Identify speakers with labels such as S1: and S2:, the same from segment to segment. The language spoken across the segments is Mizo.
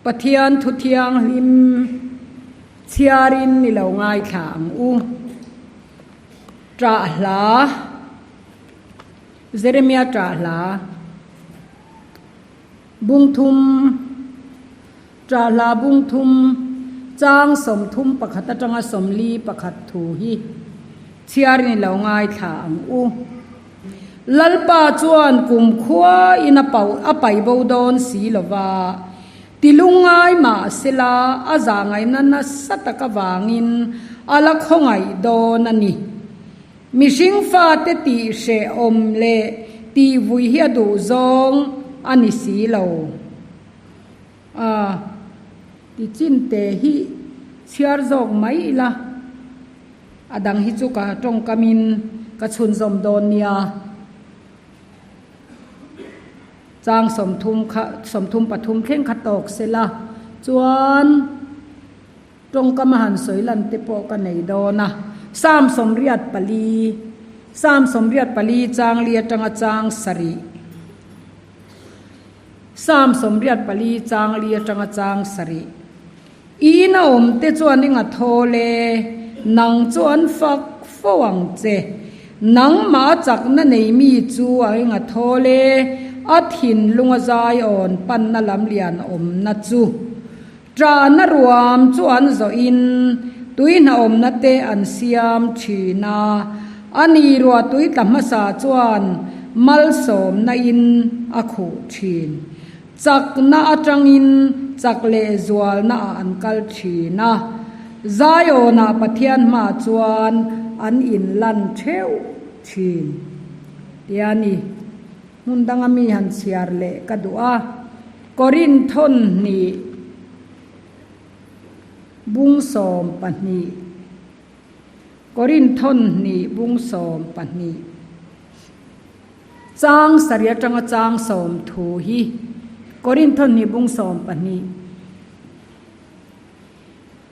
S1: Pathian thu thianghlim chhiarin ni lo ngaithla ang u. Ṭah hla, Jeremia ṭah hla, Bungthum, Ṭah hla bungthum, chang 31 aṭanga 41 thu hi chhiarin i lo ngaithla ang u. Lalpa chuan kumkhuain a pauh a paih bo dawn si lo va, ti lungngai mah sela a zahngaihna nasa tak avangin a la khawngaih dawn a ni. Mihring fate tih hrehawm leh tih vui hi a duh zawng a ni si lo. A ti chinte hi chhiar zawk mai ila. A dang hi chu ka tawngkamin ka chhunzawm dawn nia. Chang 30 kha 33 thleng kha tawk sela chuan tawngkam a han sawi lan te pawh ka nei dawn a. Psalm 84, Psalm 84 chang li atanga chang sarih. Psalm 84 chang li atanga chang sarih. I ina awmte chuan i ngathawl e, nang chu an fak fo ang che. Nangmah a chakna nei mi chu a i ngathawl e, a thinlung a zai awn panna lam lian awmna chu. Ṭahna ruam chu an zawhin tui hnahawmna te an siam ṭhin a, a ni ruah tui tla hmasa chuan malsawmna in a khuh ṭhin. Chakna atangin chak leh zualnaah an kal thin a, Zion-ah Pathian hmaah chuan an inlan theuh thin. Tia ni, hmun danga mi han chhiar leh ka duh a, Korinthon hnih bung 12, Korinthon hnih bung 12. Chang sarih atanga chang sawm thu hi Korinth hnih bung 12.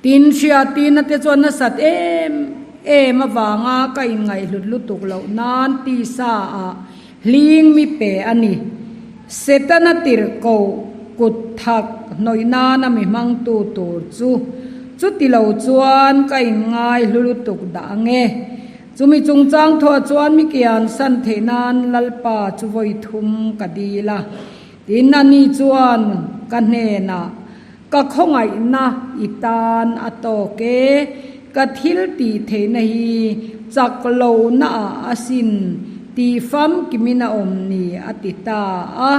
S1: Tin, hriatina te chuan nasat em em avanga ka inngaihhlut lutuk loh nan tisa ah hling mi pe a ni. Setana tirhkoh kut thak hnawih nana mi hmangtu tur chu chuti lo chuan ka inngaihlu lutuk dah ang e. Chumi chungchang thuah chuan mi kian san theih nan Lalpa chu vawi thum ka dil a, tin ani chuan ka hnenah, Ka khawngaihna i tan a tawk e, ka thil tih theihna hi chak lohna ah asin tih famkimin a awm ni a ti ta a.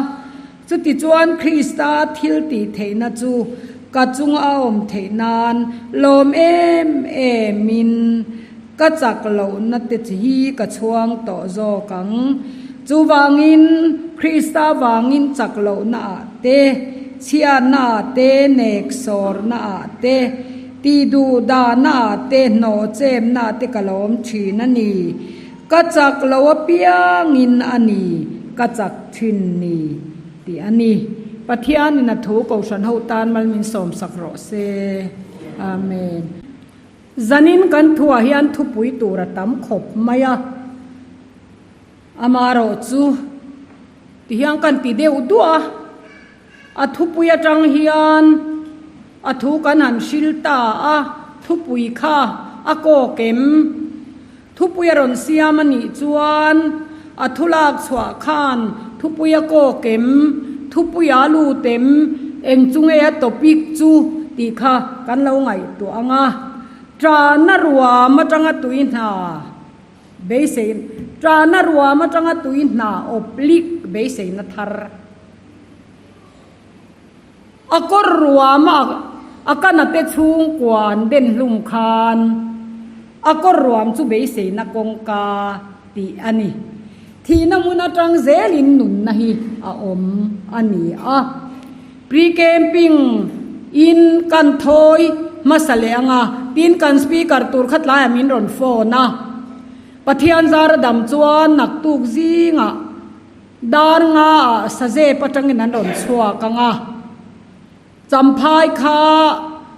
S1: Chutichuan Krista thil tih theihna chu ka chunga a awm theih nan lawm em emin ka chak lohna te hi ka chhuang tawh zawk ang. Chuvangin Krista vangin chak lohna ah te, chhiatna ah te, nek sawrna ah te, tih duh dahna ah te, hnawh chemna ah te ka lawm thin a ni. Ka chak lo apiangin a ni, ka chak thin ni, tih a ni. Pathianin a thu Kohhran ho tan mal min sawmsak rawh se. Amen. Zanin kan thuah hian thupui tur a tam khawp mai a, amaherawh chu tihian kan ti deuh duah a, a thupui atang hian a thu kan han hril ta a, thupui kha a kawk em? Thupui a rawn siam a nih chuan a thu lak chhuah khan thupui a kawk em, thupui a lut em, eng chu nge a topic chu tih kha kan lo ngaihtuah ang a. Ṭahna ruam atanga tui hna beisei Ṭahna ruam atanga tui hna awplik beiseina thar. A kawr ruama a kanate chhungkua an den hlum khan a kawr ruam chu beiseina kawngka tih a ni. Thihna hmun atang zelin nunna hi a awm a ni a. Pre-camping in kan thawi hmasa leh ang a, tin kan speaker tur kha tlaiah min rawn phone a. Pathian zara dam chuan naktuk zingah Dar nga ah sazep atangin an rawn chhuak ang a, Champhai kha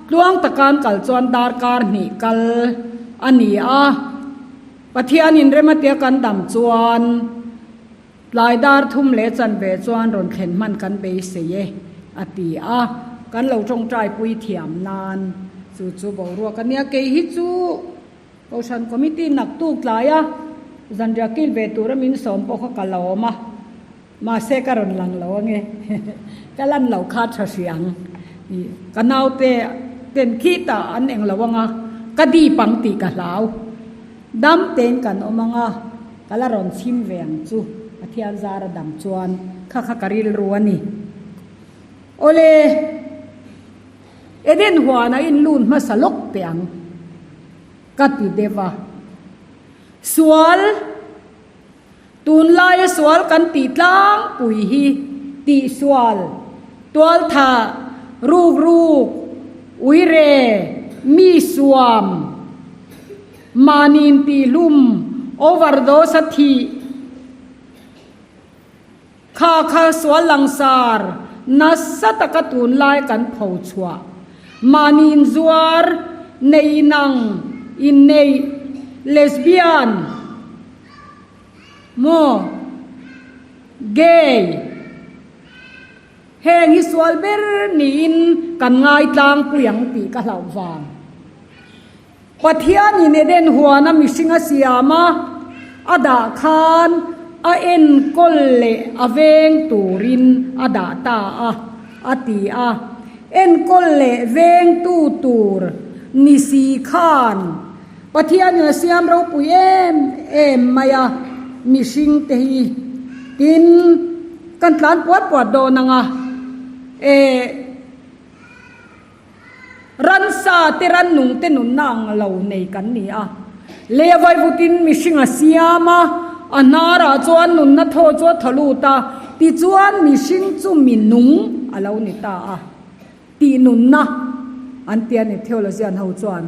S1: tluang taka an kal chuan darkar hnih kal a ni a, Pathianin rematia kan dam chuan tlai dar thum leh chanve chuan rawn thlen hman kan beisei e, a ti a. kan lo tawngtai pui thiam nan chu chu boruak a nia. Kei hi chu Kohhran Committee naktuk tlaia zanriah kil ve tura min sawm pawh kha ka lawm a, mahse ka rawn lang lo ange, ka lan loh kha tha hrih ang. Ka naute ten khitah an eng lo anga ka dip ang tih ka hlau. Dam tein kan awm anga ka la rawn chhim ve ang chu Pathian zara dam chuan kha kha ka rilru a ni. Awle! Eden huan a inlun hmasa lawk teh ang ka ti deuh a. Sual, tunlaia sual kan tih tlangpui hi tihsual, tualthah, rukruk, uire, mi suam, mahni intihlum, overdose a thih, Kha kha sual langsar nasa taka tunlai kan pho chhuah. Mahni inzuar, nei inang, inneih, lesbian, maw, gay, heng hi sual ber niin kan ngai tlangpui ang tih ka hlauh vang. Pathianin Eden huana mihring a siam a, a dah khan a enkawl leh a veng turin a dah ta a, a ti a. Enkawl leh vengtu tur ni si khan Pathianin a siam ropui em em mai a, mihringte hi tin kan tlan puat puat dawn ang a, eh. Ransa te rannung te nunna ang lo nei kan ni a. Lei a vaivutin mihring a siam a, a hnarah chuan nunna thaw chu a thaw lut a, tichuan mihring chu mi nung a lo ni ta a tih nunna an ti a ni theologian ho chuan.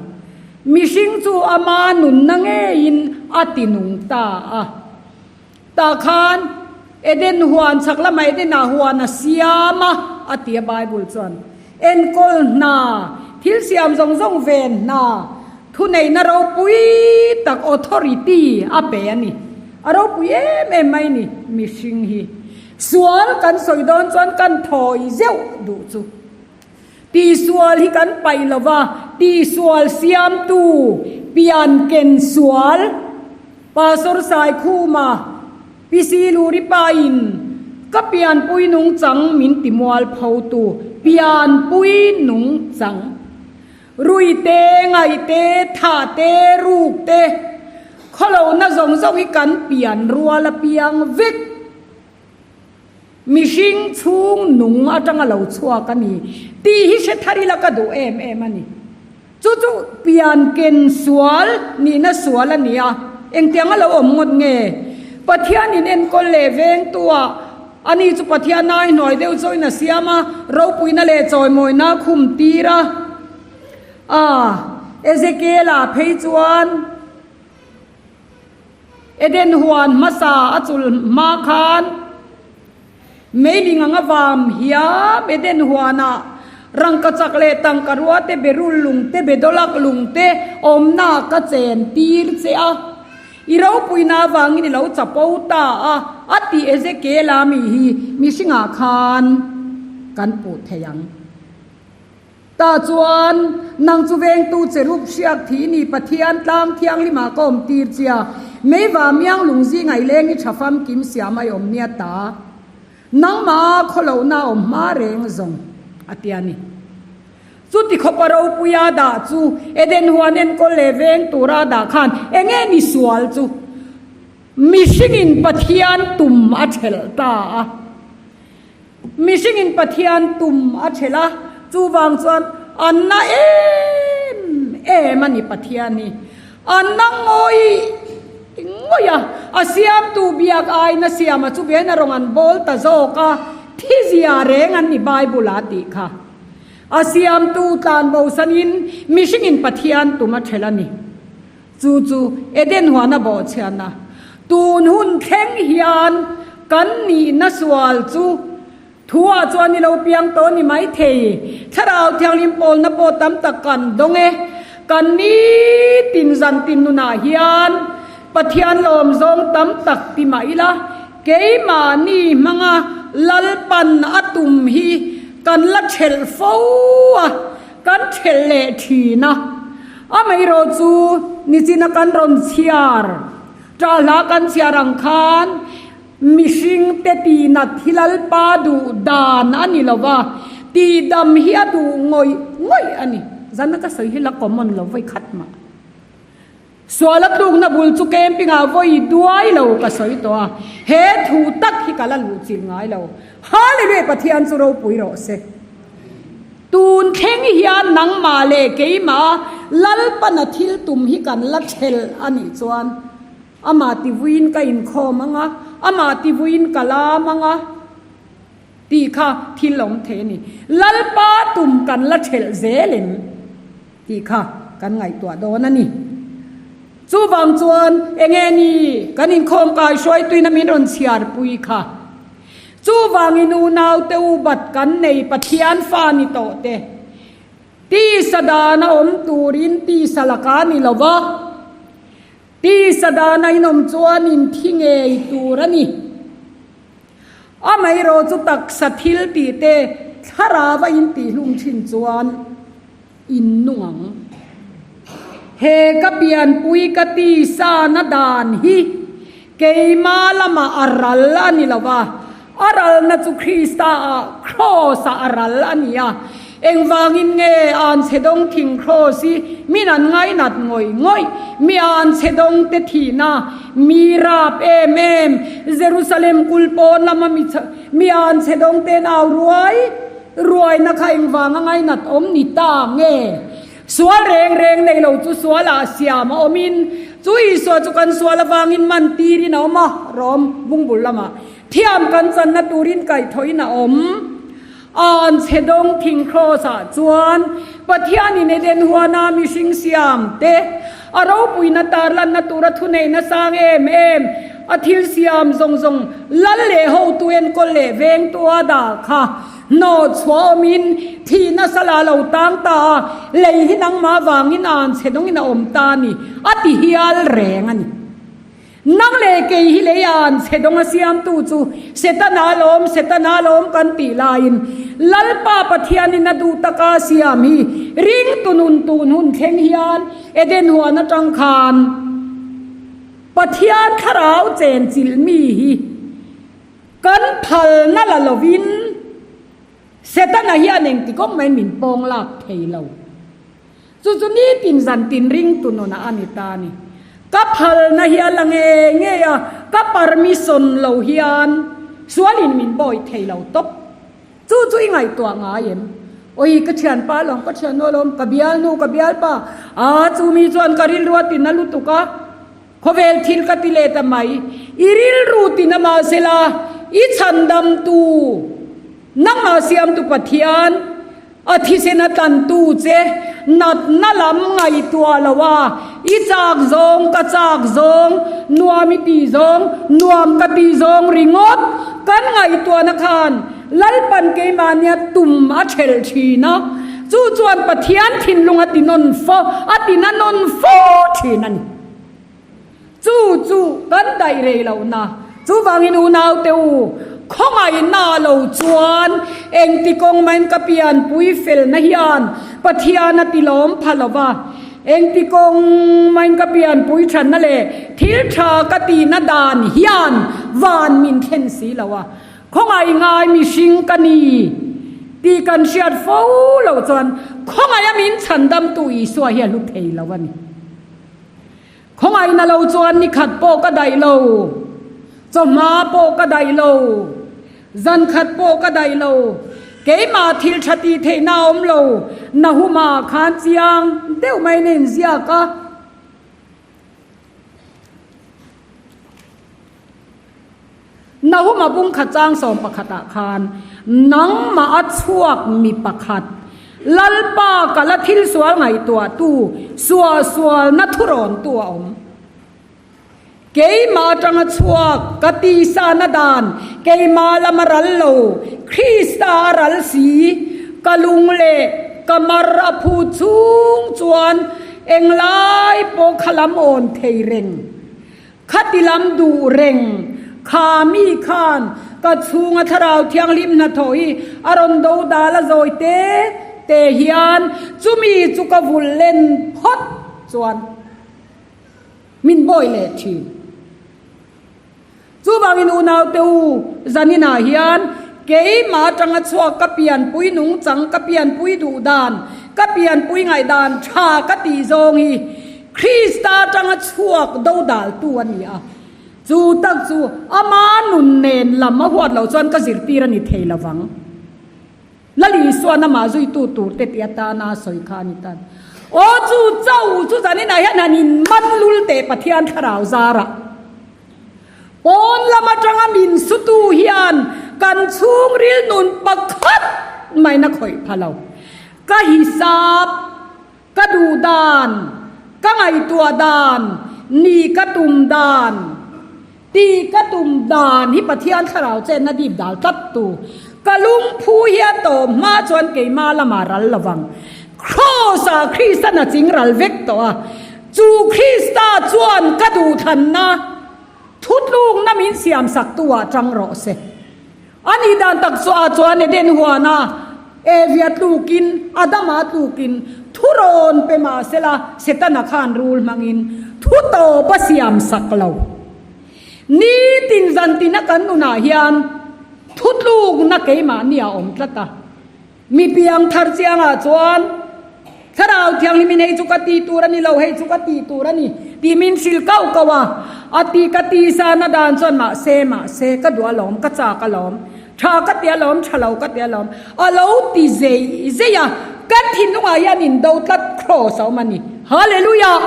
S1: Mihring chu ama nunna ngeiin a ti nung ta a. Tah khan Eden huan chhak lamah Edenah huan a siam a, a ti a Bible chuan. Enkawl hna, thil siam zawng zawng ven hna, thuneihna ropui tak authority a pe a ni. A ropui em em mai ni mihring hi. Sual kan sawi dawn chuan kan thawi zeuh duh chu. Tihsual hi kan paih lo va, tihsual siamtu pian ken sual Pastor Saikhuma, Pi Siluri pain ka pianpui nungchang min ti mualphotu pianpui nungchang rui te, ngaih te, thah te, ruk te, khawlohna zawng zawng hi kan pian rual a piang vek. Mihring chhung nung atanga lo chhuak a ni tih hi hre thar ila ka duh em em a ni. Chu chu pian ken sual nihna sual a ni a, engtiang a lo awm ngawt nge? Pathianin enkawl leh vengtua a ni chu Pathian ai hnuai deuh chawiin a siam a, ropuina leh chawimawina a khum tir a. A, Ezekiel-a phei chuan. Eden huan hmasa a chul hma khan meiling anga vam hiam Eden huanah rangkachak leh tangkarua te berul lung te bedawlak lung te awmna ka chen tir che a, i ropuina avangin i lo chapo ta a, a ti Ezekiela mi hi mihringah khan kan puh thei ang. Tah chuan, Nang chu vengtu cherub hriak thi ni Pathian tlang thianghlimah ka awm tir chia, meiva miang lung zingah i leng i tha famkim siam a i awm nia ta. Nangmah khawlohna a awm hma reng zawng, a ti a ni. Chuti khawpa ropuia dah chu Eden huan enkawl leh veng tura dah khan enge ni sual chu mihringin Pathian tum a thelh ta a. Mihringin Pathian tum a thelh a, chuvang chuan an na em em a ni Pathian hi. An na ngawih ngawih a, a siamtu biak aiin a siam a, chuvein a rawn an bawl ta zawk a, thizia reng an ni Bible ah tih kha. A siamtu tlanbo sanin mihringin Pathian tum a thelh a ni. Chu chu Eden huan a bawhchhiatna. Tun hun thleng hian kan nihna sual chu thuah chuan i lo piang tawh ni mai thei. Thlarau Thianghlim pawlna pawh tam tak kan dawng e. Kan nitin zantin nunah hian Pathian lawm zawng tam tak ti mah ila, keimahni hmanga Lalpan a tum hi. kan la thelh fo a, kan thelh leh thin a. Amaherawhchu nichina kan rawn chhiar, ṭahla kan chhiar ang khan mihringte tihnat hi Lalpa duh dan a ni lo va, tihdam hi a duh ngawih ngawih a ni. Zana ka sawi hi la common lo vawi khat mah. Sual a tlukna bul chu camping ah vawi duai lo ka sawi tawh a, he thu tak hi ka la luh chilh ngai lo. Hallelujah Pathian chu ropui rawh se. Tun thleng hian nangmah leh keimah Lalpana thil tum hi kan la thelh a nih chuan amah tivuiin ka inkhawm ang a, amah tivuiin ka lam ang a tih kha thil awm thei a ni. Lalpa tum kan la thelh zel em? Tih kha kan ngaihtuah dawn a ni. Chuvang chuan enge ni kan inkhawm kai hruaituina min rawn chhiarpui kha. Chuvangin unaute u bat kan nei Pathian fa ni tawh te. Tisa dana awm turin tisa laka ni lo va, tisa dana inawm chuan inthi ngei tur a ni. Amaherawh chu taksa thil tih te thlarau a intihlum thin chuan in nung ang. He ka pianpui ka tisa na dan hi keima lamah a ral a ni lo va, a ralna chu Krista ah kraws ah a ral a ni a. Engvangin nge anchhe dawng thing kraws hi min an ngainat ngawih ngawih? Mi anchhe dawng te thihna mi rap em em Jerusalem kul pawn lama mi anchhe dawng ten au ruai Ruaina kha engvanga ngainat awm ni ta nge? Sual reng reng nei lo chu sualah siam a awmin, chu Isua chu kan sual avangin man tirin a awm a, Rom bungbul lamah thiam kan channa turin kaihthawhin a awm. An chhe dawng thing kraws-ah chuan Pathianin Eden huana mihring siam te a ropuina tarlanna tura thuneihna sang em em a thil siam zawng zawng lal leh hotu enkawl leh vengtua dah kha hnawh chhuah awmin thih nasa lah lo tang ta a, lei hi nangmah vangin an chhe dawngin a awm ta a ni, a ti hial reng a ni. Nang leh kei hi lei an chhe dawng a siamtu chu Setana lawm, Setana lawm kan tih laiin Lalpa Pathianin a duh taka siam hi ringtu nun tun hun thleng hian Eden huan atang khan Pathian thlarau chenchilh mi hi kan phalna la lovin Setana hian engti kawng mai min pawng lak thei lo. Chu chu nitin zantin ringtu nunah a ni ta a ni. Ka phalna hi a la ngei ngei a, ka permission lo hian sualin min bawi thei lo tawp. Chu chu i ngaihtuah ngai em? Awi ka thianpa alawm, ka thiannu alawm, ka bialnu, ka bialpa, aa chu mi chuan ka rilru a tina lutuk a, khawvel thil ka ti leh ta mai. I rilru tina mahsela i chhandamtu, nangmah siamtu Pathian, A thisen a tlantu che natna lam ngaihtuah lo a, i chak zawng ka chak zawng, nuam i ti zawng, nuam ka ti zawng ringawt kan ngaihtuahna khan Lalpan keimahnia tum a thelh thin a, chu chuan Pathian thinlung a ti nawn fo, a ti na nawn fo thin a ni. Chu chu kan daih rei lohna. Chuvangin unaute u, khawngaihna lo chuan engti kawng main ka pianpui felna hian Pathian a ti lawm pha lo va, engti kawng main ka pianpui thatna leh thil tha ka tihna dan hian van min thlen si lo a, khawngaih ngai mihring ka ni tih kan hriat fo loh chuan khawngaih a min chhandamtu Isua hi a hlu thei lo a ni. Khawngaihna lo chuan ni khat pawh ka daih lo, chawhma pawh ka daih lo, zan khat pawh ka daih lo, keimah thil tha tih theihna a awm lo, Nahuma khan chiang deuh maiin a inziak a. Nahuma bungkhat chang sawm pakhatah khan, Nangmah a chhuak mi pakhat, Lalpa ka la thil sual ngaihtuahtu, suahsualna thurawntu a awm. Keimah atanga chhuak ka tisana dan, keimah lam a ral lo, Krista a ral si, ka lung leh ka mar a phut chhung chuan englai pawh kha lam awn thei reng. Khati lam duh reng kha mi khan ka chhunga Thlarau Thianghlim hnathawh hi a rawn do dal a zawi te te hian chumi chu ka vulh len phawt chuan min bawi leh thin. Chuvangin unaute u, zaninah hian keimah atanga chhuak ka pianpui nungchang, ka pianpui duh dan, ka pianpui ngaihdan tha ka tih zawng hi Krista atanga chhuak dodaltu a ni a. Chu tak chu ama nun nen lam a huat loh chuan ka zirtir a ni thei lovang. Lal Isuan amah zuitu turte tih atana a sawi kha a ni tan. Aw chu chauh chu zaninah hian han inman lul teh Pathian thlarau zarah. Pawn lam atanga min sutu hian kan chhungril nun pakhat maina khawih pha lo. Ka hisap, ka duh dan, ka ngaihtuah dan, ni ka tum dan, ti ka tum dan hi Pathian thlarau chenna dip dal tlat tu. Ka lungphu hi a tawp hma chuan keimah lamah ral lovang. Kraws-ah Kristan a ching ral vek tawh a. Chu Krista chuan ka duhthlanna thutlukna min siamsaktu ah tang rawh se. A nih dan tak chu ah chuan Eden huana Evia tlukin Adama tlukin thu rawn pe mah sela Setana khan rul hmangin thu tawp a siamsak lo. Nitin zantina kan nunah hian thutlukna keimahni a awm tlat a. Mi piang thar chiangah chuan Thlarau Thianghlimin hei chu ka ti tur a ni lo, hei chu ka ti tur a ni tih min hrilh kauh kauh a. A ti ka ti sana dan chuan mahse, mahse, ka duh alawm, ka chak alawm, tha ka ti alawm, tha lo ka ti alawm, a lo ti zei zei a. Kan thinlungah hian indo tlat kraws a awm a ni. Hallelujah!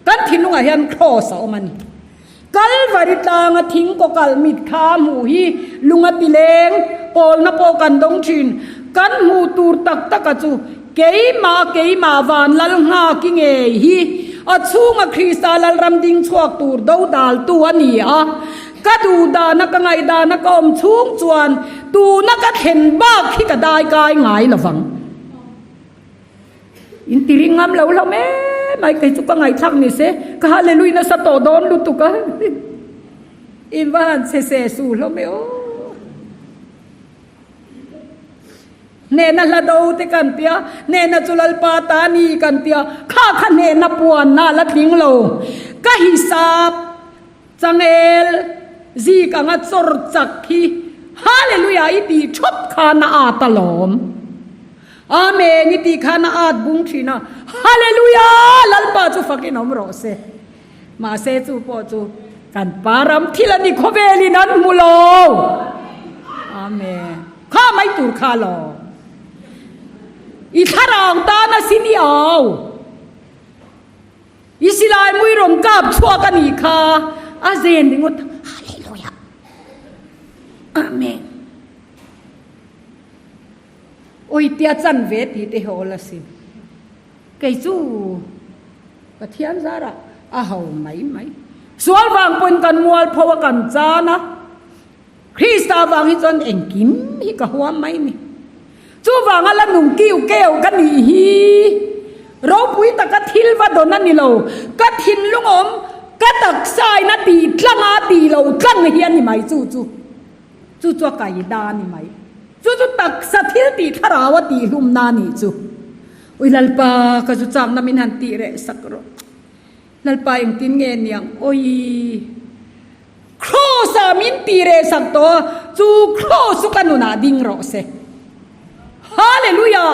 S1: Kan thinlungah hian kraws a awm a ni. Kalvari tlanga thing kaw kal mit kha hmuh hi lung a ti leng, pawlna pawh kan dawng thin. Kan hmuh tur tak taka chu keimah keimah van lal nghak i ngei hi a chhunga Krista Lalram ding chhuak tur dodaltu a ni a. Ka duh dana ka ngaihdana ka awm chhung chuan tuna ka thlen bak hi ka daikai ngai lovang. In ti ring ngam lo hlauh em mai kei chu ka ngaihthlak ni se ka hallelujah nasa tawh dawn lutuk a in va han che se su hlawm e aw hnehna hla do te kan tia hnehna chu lalpa ta ni kan tia kha kha hnehna puan na la tling lo ka hisap changel zik anga chawr chak hi hallelujah i tih thawp khan a at alawm. Amen i tih khan a at bung thin a, Hallelujah! Lalpa chu fakin awm rawh se. Mahse chu pawh chu kan pa ram thil a ni khawvelin an hmu lo. Amen. Kha mai tur kha lo. I thlarau tan a sin i au. I silai mui rawn kap chhuak a nih kha a zen ringawt. Hallelujah. Amen. Awi tia chan ve tih te hi awl asin. Kei chu Pathian zarah a ho mai mai. Sual vang pawhin kan mual pho a kan chan a, Krista vang hi chuan engkim hi ka huam mai ni. Chuvanga la nung kiu keu ka nih hi ropui taka thil va dawn a ni lo. Ka thinlung awm ka taksain a tih tlang a tih lo tlang hi a ni mai chu chu. Chu chu a kai da a ni mai. Chu chu taksa thil tih thlarau a tih hlumna a nih chu. Ui Lalpa ka zu chakna min han tih reh sak rawh. Lalpa engtin nge niang awii. Kraws ah min tih reh sak tawh a, chu kraws chu ka nunah ding rawh se. Hallelujah!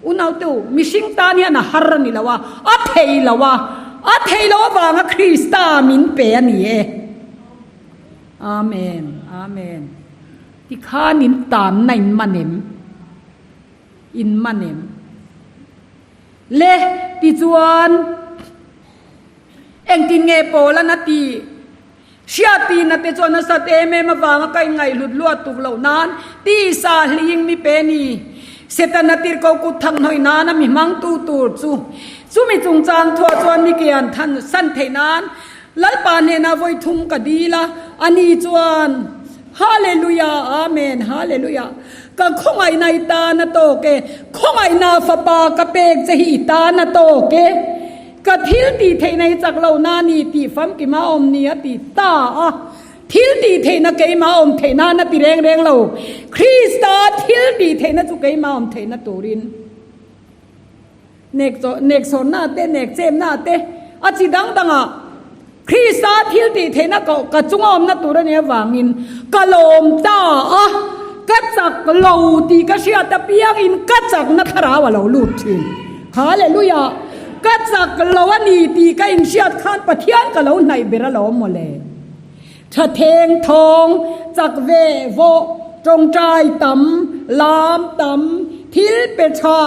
S1: Unaute u, mihring tan hian a har a ni lo a, a thei lo a, a thei lo avanga Krista min pe a ni e. Amen Amen tikhan in tanna in man em? In man em? Le tichuan engtin nge Paul-an a tih? Hriattina te chuan a sat em em avanga ka inngaihhlut luat tuk loh nan tisa hling mi pe ni. Setana tirhkoh kut thak hnawih nana mi hmangtu tur chu chumi chungchang thuah chuan mi ke an than san theih nan Lalpa hnenah vawi thum ka dil a, ani chuan, Hallelujah, Amen, Hallelujah, ka khawngaihna i tan a tawk e, khawngaihna fapa ka pek che hi i tan a tawk e, ka thil tih theihna hi chak lohna a ni tih famkima awm ni a ti ta a. Thil tih theihna keimah awm theih nan a ti reng reng lo. Krista thil tih theihna chu keimah awm theihna turin nek nek sawrna te, nek chemna te, a chi dang dangah Krista thil tih theihna ka ka chunga awmna tur a nih avangin ka lawm ta a, ka chak lo tih ka hriat apiangin ka chakna thlarau a lo lut thin. Hallelujah! Ka chak lo a ni tih ka inhriat khan Pathian ka lo hnaih ber alawm mawle. Tha theng thawng, chak ve vawh, tawngtai tam, lam tam, thil pe tha,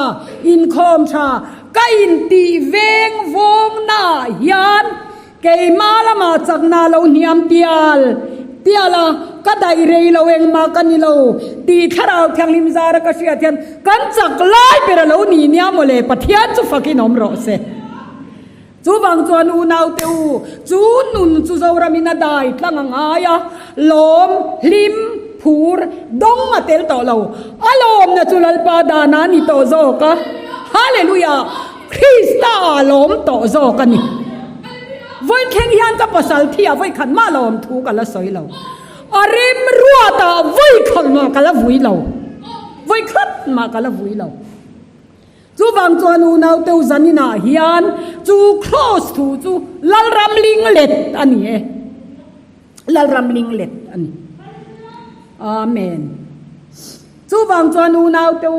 S1: inkhawm tha, ka intih veng vawng naah hian keimah lamah chakna lo hniam tial tial a, ka daih rei lo engmah ka ni lo tih Thlarau Thianghlim zara ka hriat hian kan chak lai ber a lo ni nia mawle, Pathian chu fakin awm rawh se. Chuvang chuan unaute u, chu nun chu Zoramin a dai tlang a ngai a, lawm, hlim, phur, dawng a tel tawh lo. A lawmna chu Lalpa dana a ni tawh zawk a, Hallelujah! Krista a lawm tawh zawk a ni. Vawithleng hian ka pasal thi ah vawikhat mah lawm thu ka la sawi lo. A remruat ah vawikhat mah ka la vui lo. Vawikhat mah ka la vui lo. Chuvang chuan unau teu zaninah hian chu Kraws thu chu Lalram linglet a ni e. Lalram linglet a ni. Amen. Chuvang chuan unau teu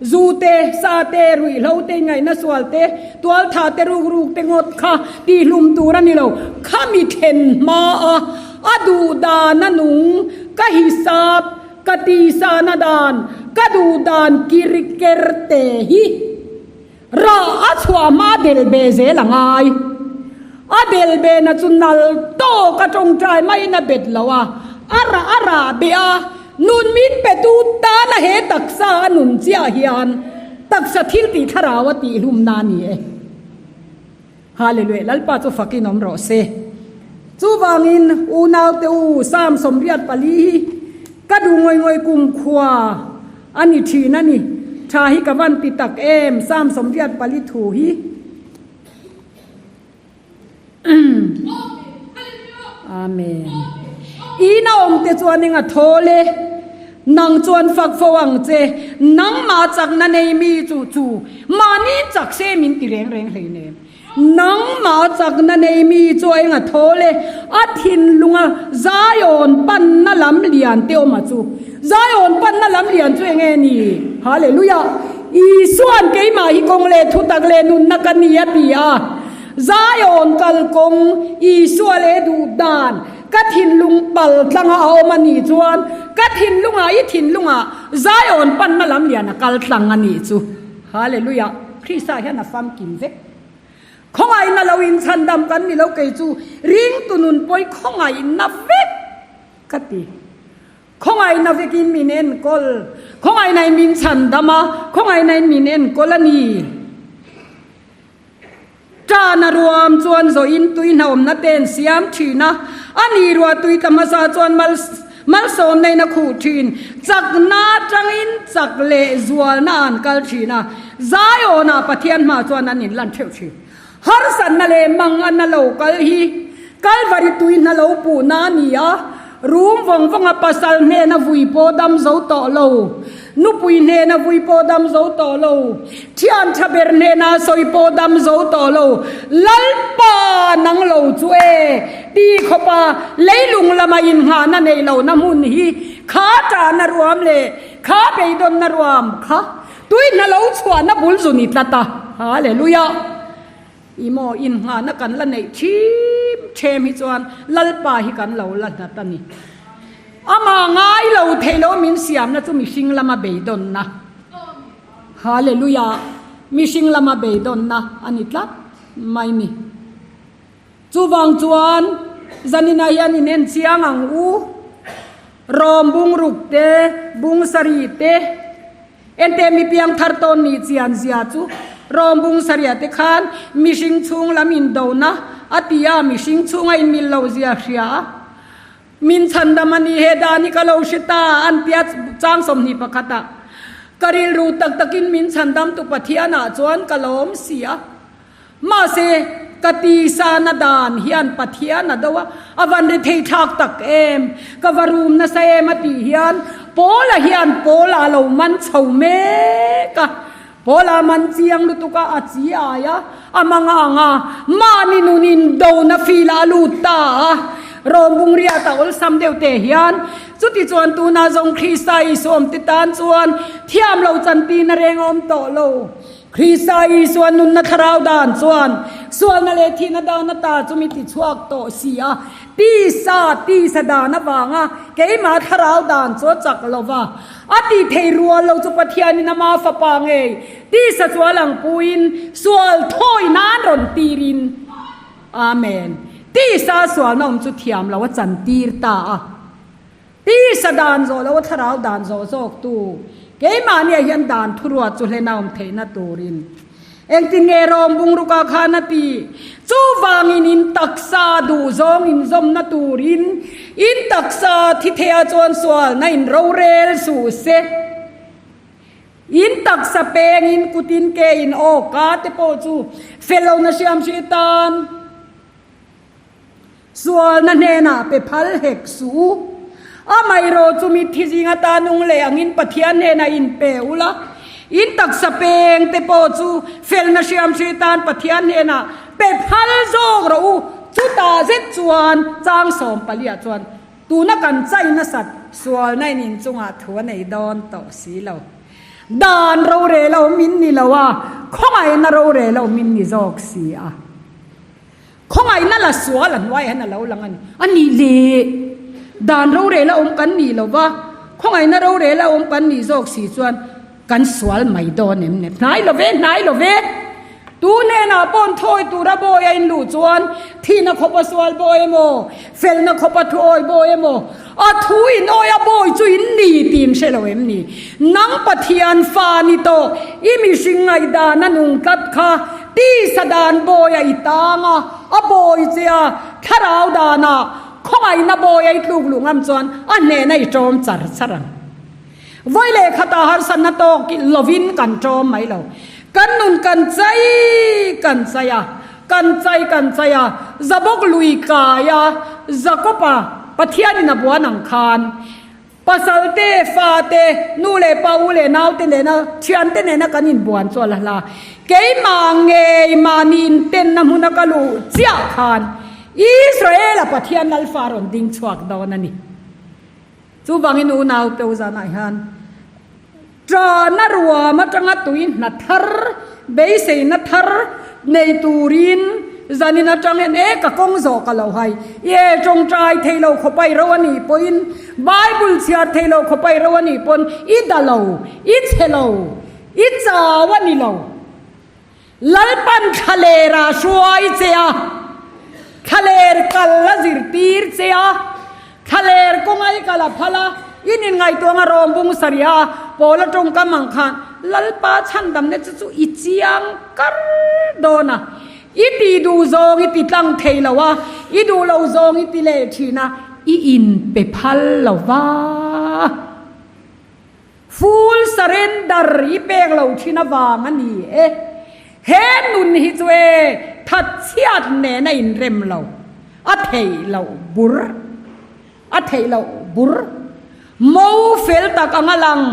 S1: zu te, sa te, ruihhlo te, ingaihna sual te, tualtha te, rukruk te ngawt kha tihlum tur a ni lo. Khami thlen hma a, a duhdan a nung ka hisap Ka tisana dan, ka duh dan kir ker te hi rah a chhuah hma del be zel a ngai. A del be na chu nal tawk a tawngtai maiin a bet lo a, a rah a rah be a, nun min pe tu tana he taksa a nun chiah hian taksa thil tih thlarau a tihhlumna a ni e. Hallelujah, Lalpa chu fakin awm rawh se. Chuvangin unaute u Psalm 84 hi ka duh ngawih ngawih kum khua a ni thin a ni. Tha hi ka van ti tak em Psalm 84 thu hi. Amen. Ina awm te chuan eng a thawl e. Nang chuan fak fo ang che. Nangmah chakna nei mi chu chu mahni chak se min ti reng reng hlei nem. Nangmah chakna nei mi chu a eng a thawl e. A thinlunga Zion panna lam lian te awm a chu. Zion panna lam lian chu eng nge ni? Hallelujah! Isuan keimah hi kawng leh thutak leh nunna ka ni a ti a. Zion kalkawng Isua leh duh dan ka thinlung pal tlanga a awm a nih chuan ka thinlungah i thinlungah Zion panna lam lian a kal tlang a nih chu. Hallelujah! Krista hian a famkim vek. Khawngaihna lo inchhandam kan ni lo kei chu ringtu nun pawi khawngaihna vek ka ti. Khawngaihna vekin min enkawl, khawngaihnain min chhandam a, khawngaihnain min enkawl a ni. Ṭana ruam chuan zawhin tui hnawmna te an siam ṭhin a, a ni ruah tui tla hmasa chuan mal malsawmna in a khuh ṭhin. Chakna aṭangin chak leh zualna an kal ṭhin a, Zion-ah Pathian hma chuan an inlan ṭheuh ṭhin. Harsatna leh manganna lo kal hi Kalvari tui hna lo puhna a ni a, rum vawng vawnga pasal hnena vui pawh dam zo tawh lo, nupui hnena vui pawh dam zo tawh lo, thian tha ber hnena sawi pawh dam zo tawh lo, Lalpa nang lo chu e ti khawpa leilung lama innghahna neih lohna hmun hi kha ṭahna ruam leh kha beidawnna ruam kha Tui hna lo chhuahna bul zu ni tlat a, Hallelujah! I maw innghahna kan la neih thim them hi chuan Lalpa hi kan lo la hnat a ni. Amah ngai lo thei lo min siamna chu mihring lama beidawnna. Hallelujah! Mihring lama beidawnna a ni tlat mai ni. Chuvang chuan zaninah hian in en chiang ang u. Rawm bungruk te, bung sarih te, ente mi piang thar tawn nih chian zia chu rawm bung sarih te khan mihring chhung lam indona a ti a, mihring chhunga inmil lo zia hria a. Min chhandam a ni he dan hi ka lo hre ta an tia chang 21 ah. Ka rilru tak takin min chhandam tu Pathian ah chuan ka lawm si a. Mahse. Ka tisa na dan hian Pathian a do a, a van ri thei thlak tak em, ka va rum nasa em a tih hian Paula hian Paula a lo man chho mek a. Paula man chiang lutuk a, a chi ai a, a mang a ang a, mahni nunin dona fil ah a lut ta a. Rom bungriat a awlsam deuh teh hian chutichuan tunah zawng Krista Isua awmte tan chuan thiam lo chantina reng a awm tawh lo. Krista Isua nunna thlarau dan chuan sualna leh thihna dan ata chu mi tichhuak tawh si a, tisa tisa dan avanga keimah thlarau dan chu a chak lo va, a tih thei rual lo chu Pathianin ama fapa ngei tisa chu a lang puiin sual thawi nan rawn tirin Amen. Tisa sualna awm chu thiam lo a chantir ta a. Tisa dan zawh lo a thlarau dan zawh zawk tu keimahniah hian dan thuruat chu hlen a awm theihna turin engtin nge rawng bungrukah khan a ti? Chuvangin in taksa duh zawng inzawmna turin in taksa thi theia chuan sualna in rorel suh se. In taksa pengin kutin ke in awka te pawh chu felona hriamhri tan. Sualna hnenah pe phal hek suh u. Amaherawh chu mitthi zing ata nung leh angin Pathian hnenah in pe ula, in taksa peng te pawh chu felna hriamhri tan Pathian hnenah pe phal zawk rawh u. Chutah zet chuan chang sawmpaliah chuan tuna kan chai nasat sualna in inchungah thu a nei dawn tawh si lo. Dan rorel a awm in ni lo a, khawngaihna rorel a awm in ni zawk si a. Khawngaihna la sual a hnuaiah hian a lo lang a ni. A nih leh dan rorel a awm kan nih lo va, khawngaihna rorel a awm kan nih zawk si chuan kan sual mai dawn em ni? Hnai lo ve, hnai lo ve! Tu hnenah paw'n thawi tura bawi a inluh chuan thihna khawpa sual bawi emaw, felna khawpa thuawi bawi emaw, a thu inawi a bawi chu in ni tih in hre lo em ni? Nang Pathian fa ni tawh, i mihring ngaihdan a nung tlat kha Tisa dan bawi a i tang a, a bawi che a, thlarau danah khawngaihna bawi a i tluk luh ngam chuan a hnehna i ṭawm char char ang. Vawi leh khatah harsatna tawk lovin kan ṭawm mai lo. Kan nun kan chai kan chai a, kan chai kan chai a, Zabawk lui kai a, Jakob-a Pathianin a buan ang khan, Pasal te, fa te, nu leh pa, u leh nau te nena, thian te nena kan inbuan chu a la hla. Keimah ngei mahni intenna hmuna ka luh chiah khan Israel-a Pathian Lalfa a rawn ding chhuak dawn a ni. Chuvangin unau te u zanah hian Ṭahna ruam aṭanga tui hna thar, beiseina thar nei turin zanin aṭang hian e ka kawng zawh ka lo hai. Ie ṭawngṭai thei lo khawp a i ro a nih pawhin, Bible chhiar thei lo khawp a i ro a nih pawn i da lo, i chhe lo, i chau a ni lo. Lalpan thlaler ah hruai che a, thlaler kal a zirtir che a, thlaler kawnga i kal a phal a, in inngaihtuah anga rawng bung sarih a, Paula tawngkam ang khan Lalpa chhandamna chu chu i chiang kar dawn a, i tih duh zawng i ti tlang thei lo a, i duh lo zawng i ti leh thin a, i inpe phal lo va. Full surrender i pek lo thin avang a ni e. He nun hi chu e thatchhiat nen a inrem lo, a theih loh bur, a theih loh bur. Mo fel tak ang a lang.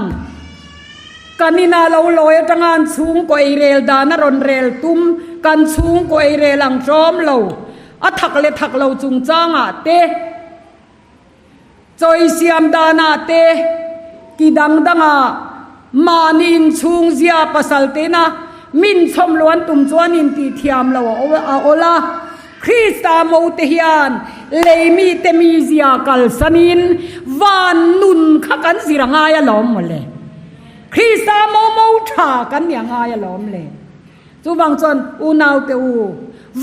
S1: Kan inah lo lawi atanga an chhungkaw ei rel dan a rawn rel tum, kan chhungkaw ei rel ang tlawm lo, a thak leh thak lo chungchangah te, Chawi siam danah te, ki dang dangah mahni inchhung zia pasal tena min chhawm luan tum chuan intih thiam lo a awl a. Krista mote hian lei mite mizia kalsanin van nun kha kan zir a ngai alawm mawle. Krista mo mo tha kan ni a ngai alawm le. Chuvang chuan unaute u,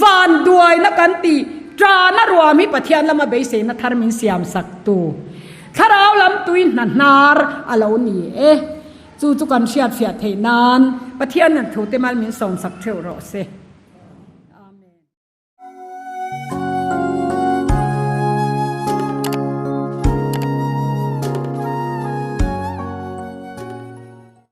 S1: van duaina kan tih ṭana ruam hi Pathian lama beiseina thar min siam sak tu thlarau lam tui hna hnar a lo ni e. Chu chu kan hriatfiah theih nan Pathian in thute mal min sawmsak theuh rawh se.